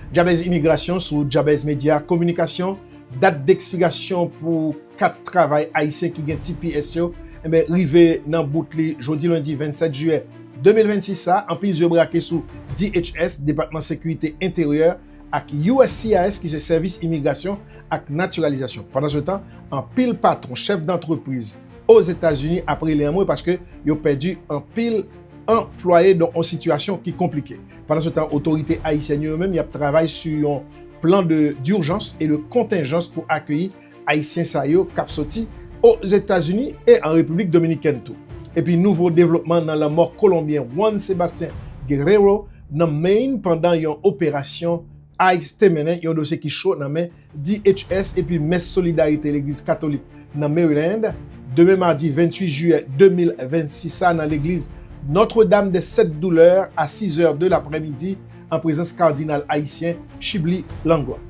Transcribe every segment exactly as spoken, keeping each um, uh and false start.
Djabèz imigrasyon sou Djabèz Medya Kominikasyon. Dat dekspirasyon pou kat travay ayisyen ki gen T P S yo, enben, rive nan bout li jodi lendi vennsèt jiyè de mil vennsis sa. Anpil zye brake sou D H S, Depatman Sekirite Enteryè, ak U S C I S, ki se Sèvis Imigrasyon ak Natiralizasyon. Pandansetan, anpil patwon, chèf dantrepriz Ozetazini ap rele anmwe paske yo pèdi anpil anplwaye, donk yon sitiyasyon ki konplike. Pandansetan, otorite ayisyèn yo menm, y ap travay sou yon plan de, d'urgence et de contingence pou akeyi ayisyen sa yo k ap soti Ozetazini e an Repiblik Dominikèn tou. Epi, nouvo devlopman nan lanmò Kolonbyen Juan Sebastian Guerrero nan Maine pandan yon operasyon ICE te mennen, yon dosye ki cho nan men D H S epi mès Solidarite Legliz Katolik nan Maryland, demen madi ventuit jiyè de mil vennsis sa, nan legliz Notre-Dame des Sept Douleurs a sizè de laprèmidi, an prezans kadinal ayisyen Chibly Langlois.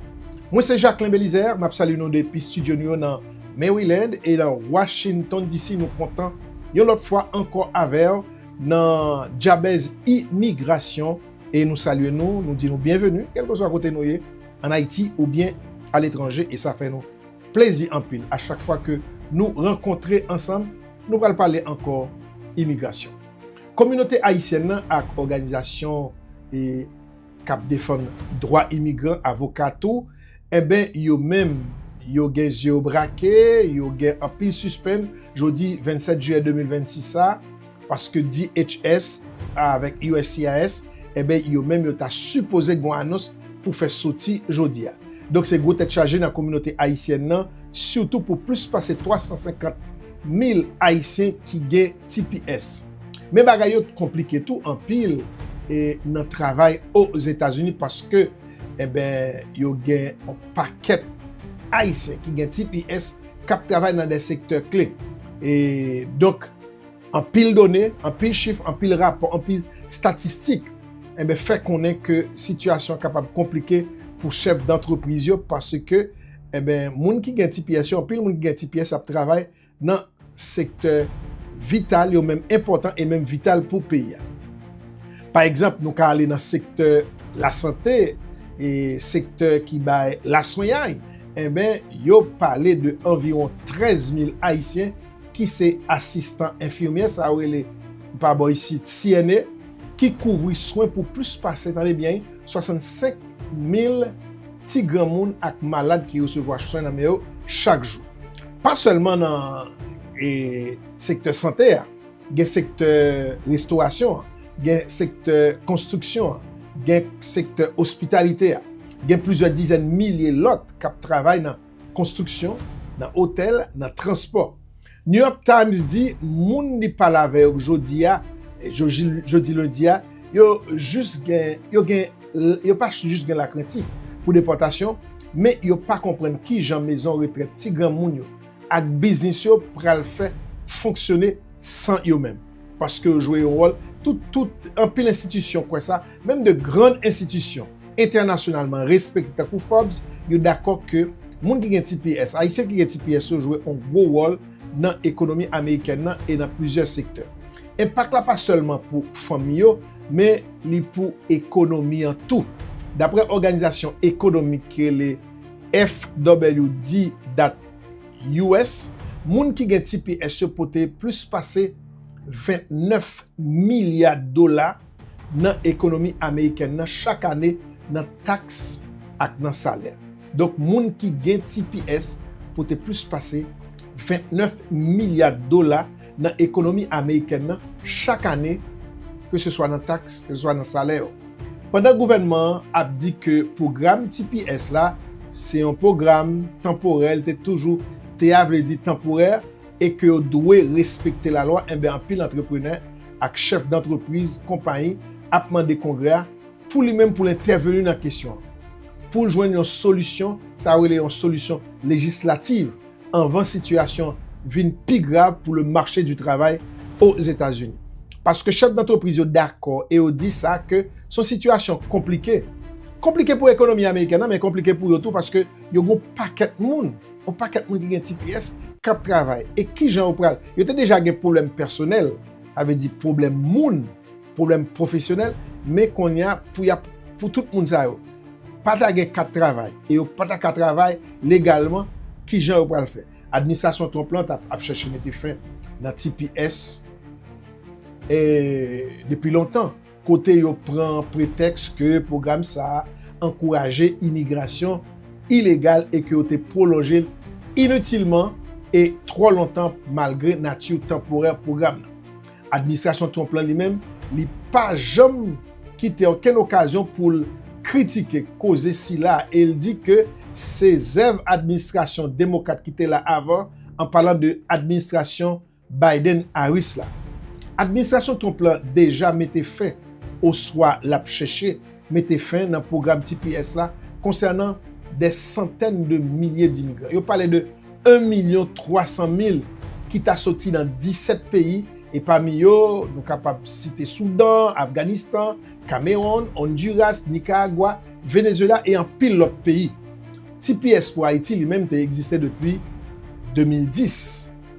Mwen se Jacquelin Belizaire, m ap salye nou depi estidyo nou yo nan Maryland e nan Washington D C. Nou kontan yon lòt fwa ankò avè w nan Djabèz Imigrasyon e nou salye nou, nou di nou byenveni, kèlkeswa kote nou ye, ann Ayiti oubyen aletranje, e sa fè nou plezi anpil a chak fwa ke nou rankontre ansanm, nou pral pale ankò imigrasyon. Kominote ayisyèn nan ak òganizasyon, e, k ap defann dwa imigran, avoka tou, enben, yo menm, yo gen zye yo brake, yo gen anpil sispenn jodi vennsèt jiyè de mil vennsis sa, paske D H S avèk U S C I S, enben, yo menm, yo ta sipoze gen yon anons pou fè soti jodi a. Donk, se gwo tèt chaje nan kominote ayisyèn nan, sitou pou plis pase twa san senkant mil ayisyen ki gen T P S. Men bagay yo konplike tou anpil, e, nan travay Ozetazini paske, enben, yo gen yon pakèt ayisyen ki gen T P S k ap travay nan de sektè kle. E, donk, anpil done, anpil chif, anpil rapò, anpil estatistik, enben, fè konnen ke sitiyasyon an kapab konplike pou chèf dantrepriz yo, paske, enben, moun ki gen T P S yo, anpil moun ki gen T P S ap travay nan sektè vital, yo menm enpòtan e menm vital pou peyi a. Pa egzanp, nou ka ale nan sektè lasante, e sektè ki bay laswenyay, enben, yo pale de anviwon trèz mil ayisyen ki se asistan enfimyè, sa yo rele pa bò isit C N A, ki kouvri swen pou plis pase, tande byen, swasannsenk mil ti granmoun ak malad ki resevwa swen nan men yo chak jou. Pa sèlman nan, e, sektè sante a, gen sektè restorasyon an, gen sektè konstriksyon an, gen sektè ospitalite a, gen plizyè dizèn milye lòt k ap travay nan konstriksyon, nan otèl, nan transpò. New York Times di moun li pale avè yo jodi a, jodi, jodi lendi a, yo jis gen, yo gen, yo pa jis gen lakrentif pou depòtasyon, men yo pa konprann kijan mezon retrèt ti granmoun yo ak biznis yo pral fè fonksyone san yo menm. Paske yo jwe yon wòl, tout, tout, anpil enstitisyon kwè sa, menm de grann enstitisyon entènasyonalman respekte tankou Forbes, yo dakò ke moun ki gen T P S, ayisyen ki gen T P S yo jwe yon gwo wòl nan ekonomi amerikèn nan e nan plizyè sektè. Enpak la pa sèlman pou fanmi yo, men li pou ekonomi an tou. Daprè òganizasyon ekonomik ki rele F W D dot U S, moun ki gen T P S yo pote plis pase vennèf milya dola nan ekonomi amerikèn nan chak ane nan taks ak nan salè. Donk, moun ki gen T P S pote plis pase vennèf milya dola nan ekonomi amerikèn nan chak ane, keseswa nan taks, keseswa nan salè yo. Pandan gouvènman an ap di ke pwogram T P S la se yon pwogram tanporè, te toujou te a vle di tanporè, e ke yo dwe respekte lalwa, enben, anpil antreprenè ak chèf dantrepriz, konpayi ap mande Kongrè a pou li menm pou l entèveni nan kesyon an, pou l jwenn yon solisyon, sa rele yon solisyon lejislativ, anvan sitiyasyon vin pi grav pou le marché du travail Ozetazini. Paske chèf dantrepriz yo dakò e yo di sa ke se yon sitiyasyon konplike. Konplike pou ekonomi amerikèn nan, men konplike pou yo tou paske yo gen yon pakèt moun, yon pakèt moun ki gen T P S k ap travay. E kijan yo pral? Yo te deja gen pwoblèm pèsonèl, sa vle di pwoblèm moun, pwoblèm pwofesyonèl, men kounye a, pou y ap, pou tout moun sa yo, pa ta gen kat travay e yo pa ta ka travay legalman, ki jan yo pral fè? Administrasyon Trump lan t ap, ap chèche mete fen nan T P S e, depi lontan, kote yo pran pretèks ke pwogram sa a ankouraje imigrasyon ilegal e ke yo te pwolonje l initilman e twò lontan malgre nati tanporè pwogram nan. Administrasyon Trump lan li menm, li pa janm kite okenn okazyon pou l kritike koze sila a e l di ke se zèv administrasyon demokrat ki te la avan, an palan de administrasyon Biden-Harris la. Administrasyon Trump lan deja mete fen oswa l ap chèche mete fen nan pwogram T P S la konsènan dè santèn de milye d imigran. Yo pale de en milyon twa san mil ki ta soti nan disèt peyi, e pami yo, nou kapab site Soudan, Afganistan, Kamerun, Honduras, Nikaragwa, Venezuela e anpil lòt peyi. T P S pou Ayiti li menm te egziste depi de mil dis.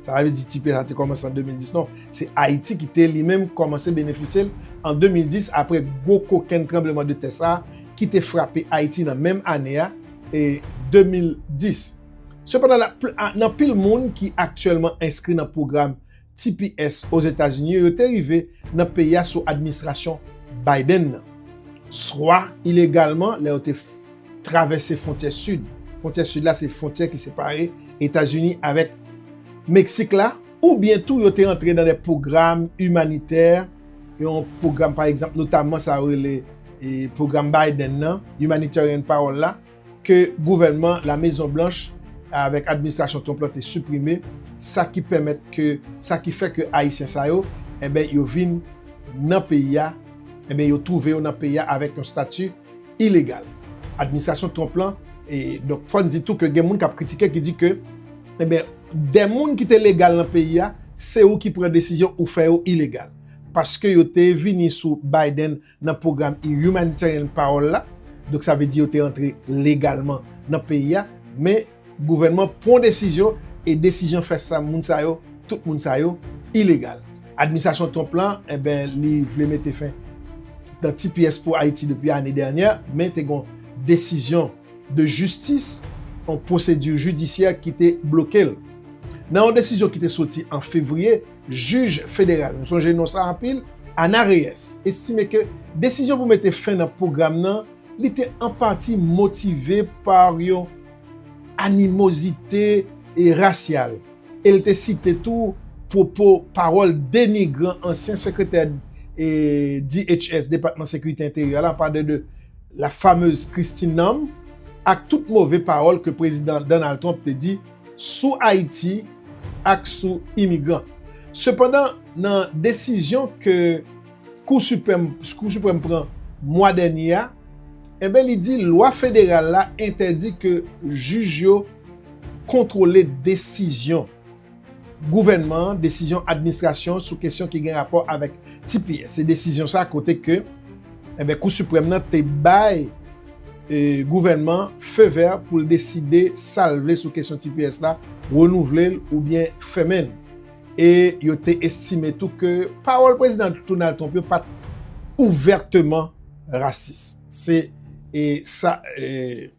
Sa pa vle di T P S la te kòmanse an de mil dis, non. Se Ayiti ki te li menm kòmanse benefisye l an de mil dis apre gwo kokenn tranbleman de tè sa a ki te frape Ayiti nan menm ane a, e de mil dis. Sepandan, la, pl- a- nan pil moun ki aktyèlman enskri nan pwogram T P S Ozetazini yo, yo te rive nan peyi a sou administrasyon Biden nan. Swa ilegalman, lè yo te f- travèse fwontyè sid. Fwontyè sid la, se fwontyè ki separe Etazini avèk Meksik la, oubyen tou yo te rantre nan de pwogram imanitè, yon pwogram, pa egzanp, notamman sa yo rele e, pwogram Biden nan, Humanitarian Parole la, ke gouvènman La Mezon Blanch avèk administrasyon Trump lan te siprime, sa ki pèmèt ke, sa ki fè ke Ayisyen sa yo, enben, yo vin nan peyi a, enben, yo twouve yo nan peyi a avèk yon stati ilegal. Administrasyon Trump lan, e, donk, fò n di tou ke gen moun k ap kritike, ki di ke, enben, de moun ki te legal nan peyi a, se ou ki pran desizyon ou fè yo ilegal. Paske yo te vini sou Biden nan pwogram Humanitarian Parole la. Donk, sa vle di yo te rantre legalman nan peyi a. Men, gouvènman pran desizyon, e desizyon fè sa moun sa yo, tout moun sa yo, ilegal. Administrasyon Trump lan, enben, li vle mete fen nan T P S pou Ayiti depi ane dènyè, men te gon desizyon de jistis, yon pwosedi jidisyè ki te bloke l. Nan yon desizyon ki te soti an fevriye, jij federal, nou sonje non sa anpil, Ana Reyes, estime ke desizyon pou mete fen nan pwogram nan, li te an pati motive pa yon animozite e rasyal. E l te site tou pwopo pawòl denigran ansyen sekretè e D H S, Depatman Sekirite Enteryè la, an pale de la fameuse Christine Nam, ak tout move pawòl ke Prezidan Donald Trump te di sou Ayiti ak sou imigran. Sepandan, nan desizyon ke Kou Siprèm, Kou Siprèm pran mwa dènye a, enben, li di lwa federal la entèdi ke jij yo kontwole desizyon gouvènman an, desizyon administrasyon sou kesyon ki gen rapò avèk T P S. Se desizyon sa kote ke, enben, Kou Siprèm nan te bay, e, gouvènman fevè pou l deside sa l vle sou kesyon T P S la, renouvle l oubyen fèmen l. E yo te estime tou ke pawòl Prezidan Donald Trump yo pa t ouvèteman rasis. Se, e, sa, e,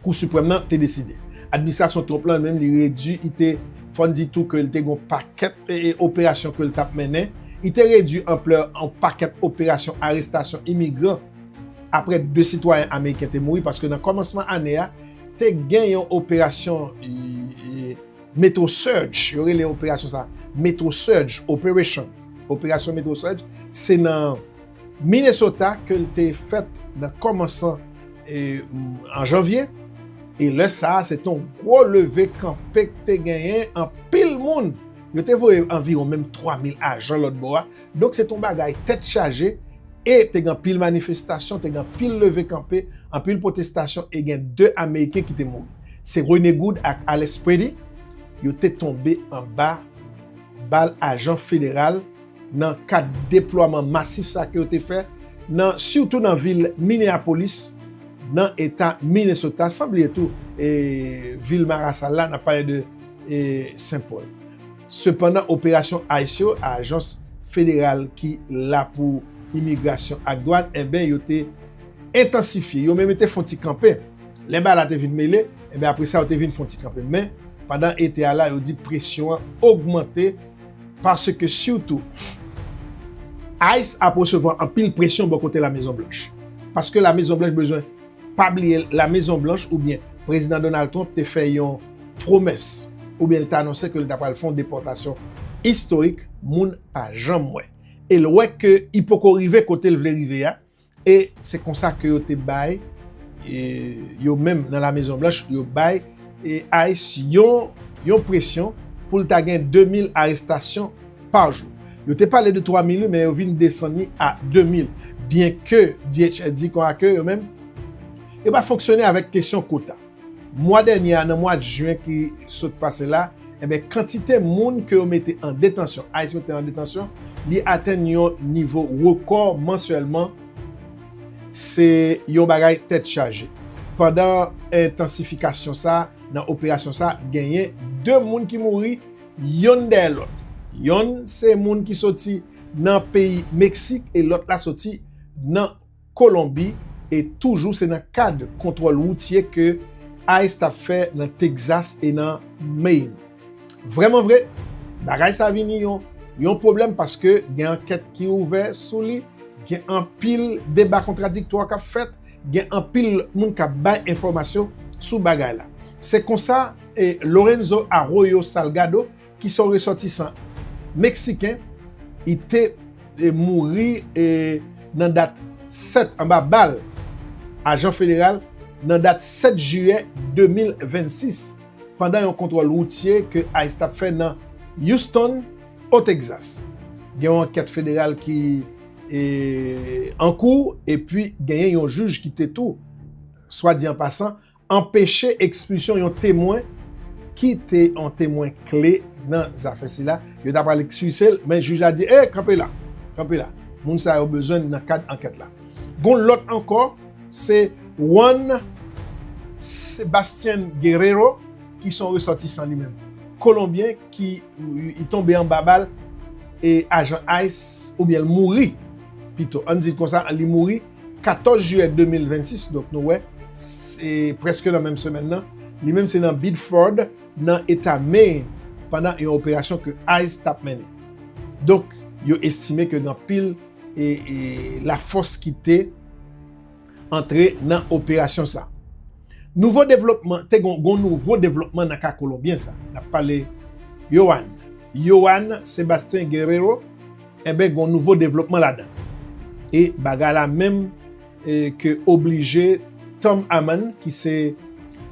Kou Siprèm nan te deside. Administrasyon Trump lan menm, li redui, li te, fò n di tou ke li te gon pakèt, e, e, operasyon ke l t ap mennen. Li te redui anplè yon pakèt operasyon arestasyon imigran apre de sitwayen ameriken te mouri, paske nan kòmansman ane a, te gen yon operasyon, e, e, Metro Surge, yo rele operasyon sa Metro Surge Operation. Operasyon Metro Surge, se nan Minnesota ke l te fèt nan kòmansman, e, an janvye. E lè sa a, se te yon gwo leve kanpe k te genyen, anpil moun. Yo te voye anviwon menm twa mil ajan lòt bò a. Donk, se te yon bagay tèt chaje. E te gen anpil manifestasyon, te gen anpil leve kanpe, anpil pwotestasyon e gen de Ameriken ki te mouri. Se Rene Good ak Alex Pretti, yo te tonbe anba bal ajan federal nan kad deplwaman masif sa ke yo te fè, nan, sitou nan vil Minneapolis, nan eta Minnesota, san bliye tou, e, vil marasal la, n ap pale de, e, Saint Paul. Sepandan, operasyon ice yo, ajans federal ki la pou imigrasyon ak dwàn, enben, yo te entansifye, yo menm yo te fè yon ti kanpe. Lè bagay la te vin mele, enben apre sa yo te vin fè yon ti kanpe. Men, pandan ete a la, yo di presyon an ogmante paske sitou ICE ap resevwa anpil presyon bò kote Lamezon Blanch. Paske Lamezon Blanch bezwen, pa bliye, Lamezon Blanch oubyen Prezidan Donald Trump te fè yon pwomès oubyen li te anonse ke li ta pral fè yon depòtasyon istorik, moun pa janm wè. E l wè ke li poko rive kote l vle rive a, e se konsa ke yo te bay, e, yo menm nan Lamezon Blanch, yo bay, e, ICE yon, yon presyon pou l ta gen de mil arestasyon pa jou. Yo te pale de twa mil, wi, men yo vin desann li a de mil. Byenke D H S di konsa ke yo menm, yo pa fonksyone avèk kesyon kota. Mwa dènye a, nan mwa jen ki sot pase la, enben, kantite moun ke yo mete an detansyon, ICE mete an detansyon, li atenn yon nivo rekò mansyèlman, se yon bagay tèt chaje. Pandan entansifikasyon sa, nan operasyon sa, genyen de moun ki mouri, yonn dèyè lòt. Yonn se moun ki soti nan peyi Meksik e lòt la soti nan Kolonbi, e toujou se nan kad kontwòl woutye ke ICE t ap fè nan Texas e nan Maine. Vrèman vre, bagay sa vini yon, yon pwoblèm paske gen ankèt ki ouvè sou li, gen anpil deba kontradiktwa k ap fèt, gen anpil moun k ap bay enfòmasyon sou bagay la. Se konsa, e, Lorenzo Arroyo Salgado, ki se yon resòtisan meksiken, li te, e, mouri, e, nan dat sèt anba bal ajan federal nan dat sèt jiyè de mil vennsis pandan yon kontwòl woutye ke ICE t ap fè nan Houston, o Texas. Gen yon ankèt federal ki, e, an kou, epi genyen yon jij ki te tou, swa di an pasan, anpeche ekspilsyon yon temwen ki te yon temwen kle nan zafè sila. Yo ta pral ekspilse l, men jij la di, "E, kanpe la, kanpe la. Moun sa yo bezwen nan kad ankèt la." Gon lòt ankò, se Juan Sebastian Guerrero, ki se yon resòtisan li menm kolonbyen, ki, li tonbe anba bal, e ajan ICE, oubyen l mouri, pito, ann di l konsa, li mouri katòz jiyè de mil vennsis, donk nou wè, se prèske nan menm semèn nan. Li menm se nan Biddeford, nan eta Maine, pandan yon operasyon ke ICE t ap mennen. Donk, yo estime ke gen anpil, e, e, lafòs ki te antre nan operasyon sa. Nouvo devlopman, te gon, gon nouvo devlopman nan ka kolonbyen sa. N ap pale Yohan. Yohan Sebastien Guerrero, enben, gon nouvo devlopman ladan. E bagay la menm, e, ke oblije Tom Homan, ki se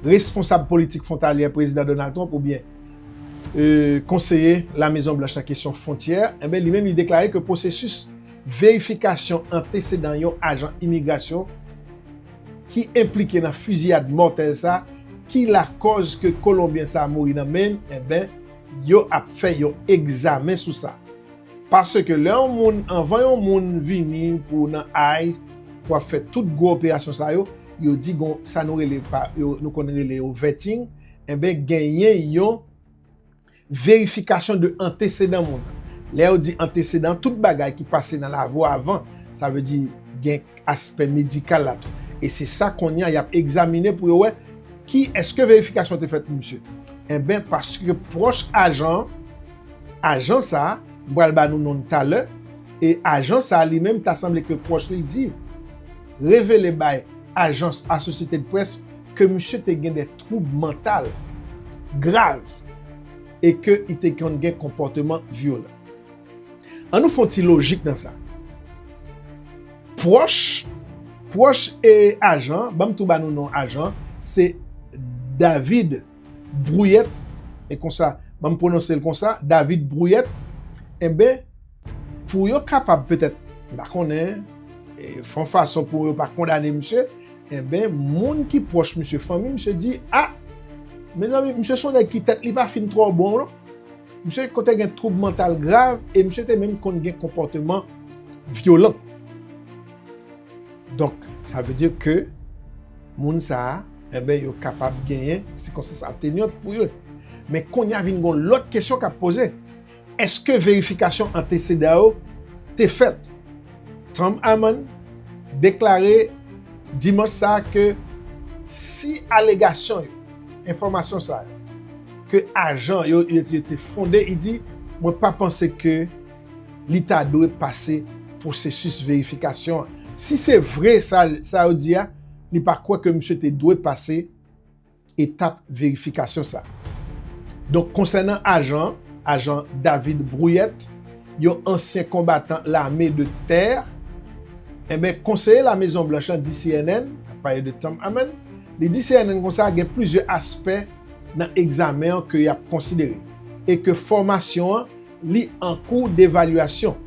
responsab politik fwontalyè Prezidan Donald Trump, oubyen, e, konseye Lamezon Blanch nan kesyon fwontyè, enben, li menm, li deklare ke pwosesis verifikasyon antesedan yon ajan imigrasyon ki enplike nan fiziyad mòtèl sa, ki lakòz ke kolonbyen sa mouri nan men, enben, yo ap fè yon egzamen sou sa. Paske lè yon moun, anvan yon moun vini pou nan ICE, pou ap fè tout gwo operasyon sa yo, yo di gon, sa nou rele pa, yo, nou konn rele yo vetting, enben, genyen yon verifikasyon de antesedan moun nan. Lè yo di antesedan, tout bagay ki pase nan lavi w avan, sa vle di gen aspè medikal la tou. E se sa kounye a y ap egzamine pou yo wè ki, èske verifikasyon te fèt pou misye. Enben, paske pwòch ajan, ajan sa a, m pral ba nou non l talè, e ajan sa a li menm ta sanble ke pwòch li di, revele bay ajans Associated Press ke misye te gen de twoub mantal grav e ke li te konn gen konpòteman vyolan. Ann nou fè yon ti lojik nan sa. Pwòch, pwòch e ajan, ban m tou ba nou non ajan, se David Brouillet, e konsa, ban m pwononse l konsa, David Brouillet, enben, pou yo kapab petèt, m pa konnen, e, fè yon fason pou yo pa kondane misye, enben, moun ki pwòch misye, fanmi misye di, a, mezanmi, misye se yon nèg ki tèt li pa fin twò bon, non. Misye konn te gen twoub mantal grav e misye te menm konn gen konpòteman vyolan. Donk, sa vle di ke moun sa a, enben, yo kapab genyen sikonstans atenyant pou yo. Men kounye a vin gon lòt kesyon k ap poze. Èske verifikasyon antesedan yo te fèt? Tom Homan deklare dimanch sa a ke si alegasyon yo, enfòmasyon sa yo, ke ajan yo, yo, yo te fonde, li di, mwen pa panse ke li ta dwe pase pwosesis verifikasyon an. Si se vre sa, sa yo di a, li pa kwè ke misye te dwe pase etap verifikasyon sa. Donk, konsènan ajan, ajan David Brouillette, yon ansyen konbatan lame de tè, enben, konseye Lamezon Blanch lan di C N N, ap pale de Tom Amann, li di C N N konsa gen plizyè aspè nan egzamen an ke y ap konsidere, e ke fòmasyon an, li an kou devalyasyon.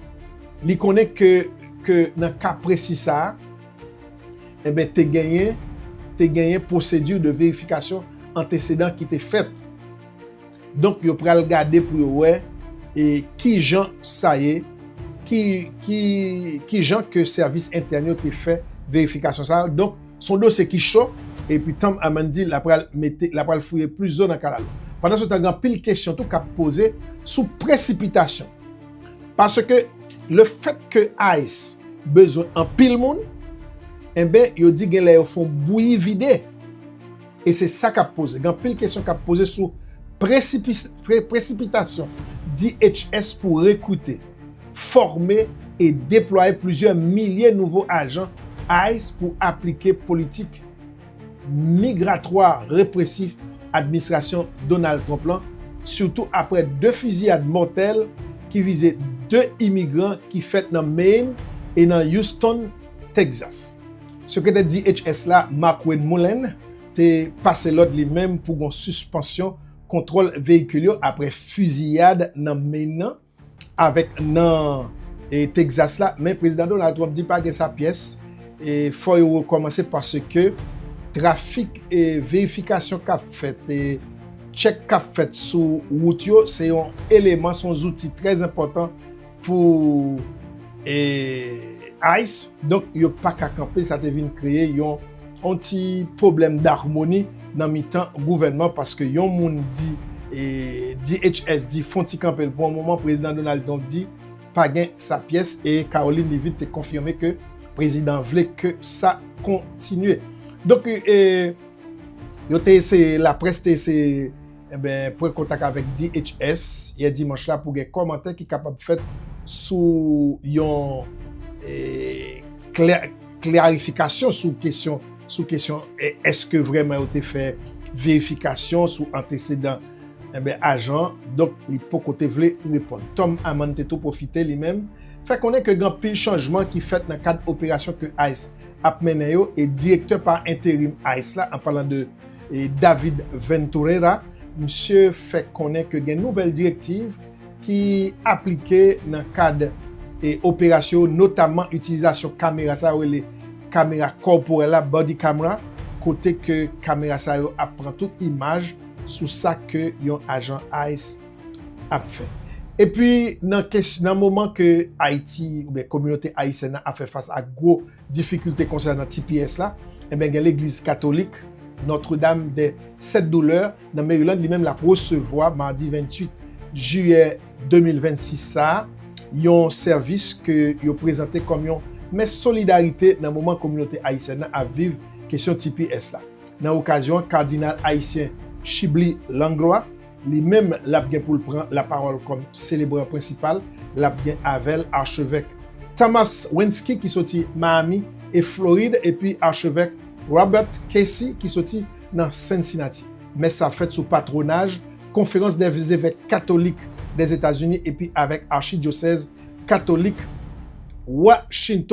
Li konnen ke, ke nan ka presi sa a, enben, te genyen, te genyen pwosedi de verifikasyon antesedan ki te fèt. Donk, yo pral gade pou yo wè, e, ki jan sa ye, ki, ki, ki jan ke sèvis entèn yo te fè verifikasyon sa a. Donk, se yon dosye ki cho, epi Tom Amann di l ap pral mete, l ap pral fouye plis zo nan kal la. Pandan se tan, gen anpil kesyon tou k ap poze sou presipitasyon. Paske le fèt ke ICE bezwen anpil moun, enben, yo di gen lè yo fè yon bouyi vide. E se sa k ap poze. Gen anpil kesyon k ap poze sou presipi-, pre-, presipitasyon D H S pou rekrite, fòme e deplwaye plizyè milye nouvo ajan ICE pou aplike politik migratwa represif administrasyon Donald Trump lan, sitou aprè de fiziyad mòtèl ki vize de imigran ki fèt nan Maine e nan Houston, Texas. Sekretè D H S la, Markwayne Mullin, te pase lòd li menm pou gon sispansyon kontwòl veyikil yo aprè fiziyad nan Maine nan avèk nan, e, Texas la, men Prezidan Donald Trump di pa gen sa pyès, e fò yo rekòmanse paske trafik e verifikasyon k ap fèt, e tchèk k ap fèt sou wout yo, se yon eleman, se yon zouti trè enpòtan pou, e, ICE. Donk, yo pa ka kanpe, sa te vin kreye yon, yon ti pwoblèm damoni nan mitan gouvènman, paske yon moun di, e, D H S di fon ti kanpe l pou yon moman, Prezidan Donald Trump di pa gen sa pyès, e Caroline Leavitt te konfime ke prezidan vle ke sa kontinye. Donk, e, yo te eseye, laprès te eseye, enben, pran kontak avèk D H S yè dimanch la pou gen kòmantè ki kapab fèt sou yon, e, klè-, klarifikasyon sou kesyon, sou kesyon, e, èske vrèman yo te fè verifikasyon sou antesedan, enben, ajan an. Donk, li poko te vle reponn. Tom Amann te tou pwofite li menm fè konnen ke gen anpil chanjman ki fèt nan kad operasyon ke ICE ap mennen yo, e direktè pa enterim ICE la, an palan de, e, David Venturera, misye fè konnen ke gen nouvèl direktiv ki aplike nan kad, e, operasyon yo, notamman itilizasyon kamera sa yo rele kamera kòporèl la, body camera, kote ke kamera sa yo ap pran tout imaj sou sa ke yon ajan ICE ap fè. Epi, nan kes-, nan moman ke Ayiti, oubyen kominote ayisyèn nan ap fè fas ak gwo difikilte konsènan T P S la, enben, gen legliz katolik Notre Dame des Sept Douleurs nan Maryland, li menm l ap resevwa madi venntuit jiyè de mil vennsis sa a, yon sèvis ke yo prezante kòm yon mès solidarite nan moman kominote ayisyèn nan ap viv kesyon T P S la. Nan okazyon an, Kadinal ayisyen Chibly Langlois, li menm, l ap gen pou l pran lapawòl kòm selebran prensipal, l ap gen avè l Achevèk Thomas Wenski ki soti Miami e Florid, epi Achevèk Robert Casey ki soti nan Cincinnati. Mès sa fèt sou patwonaj Conférence des Évêques Catholiques des États-Unis epi avèk Achidyosèz Katolik Washington.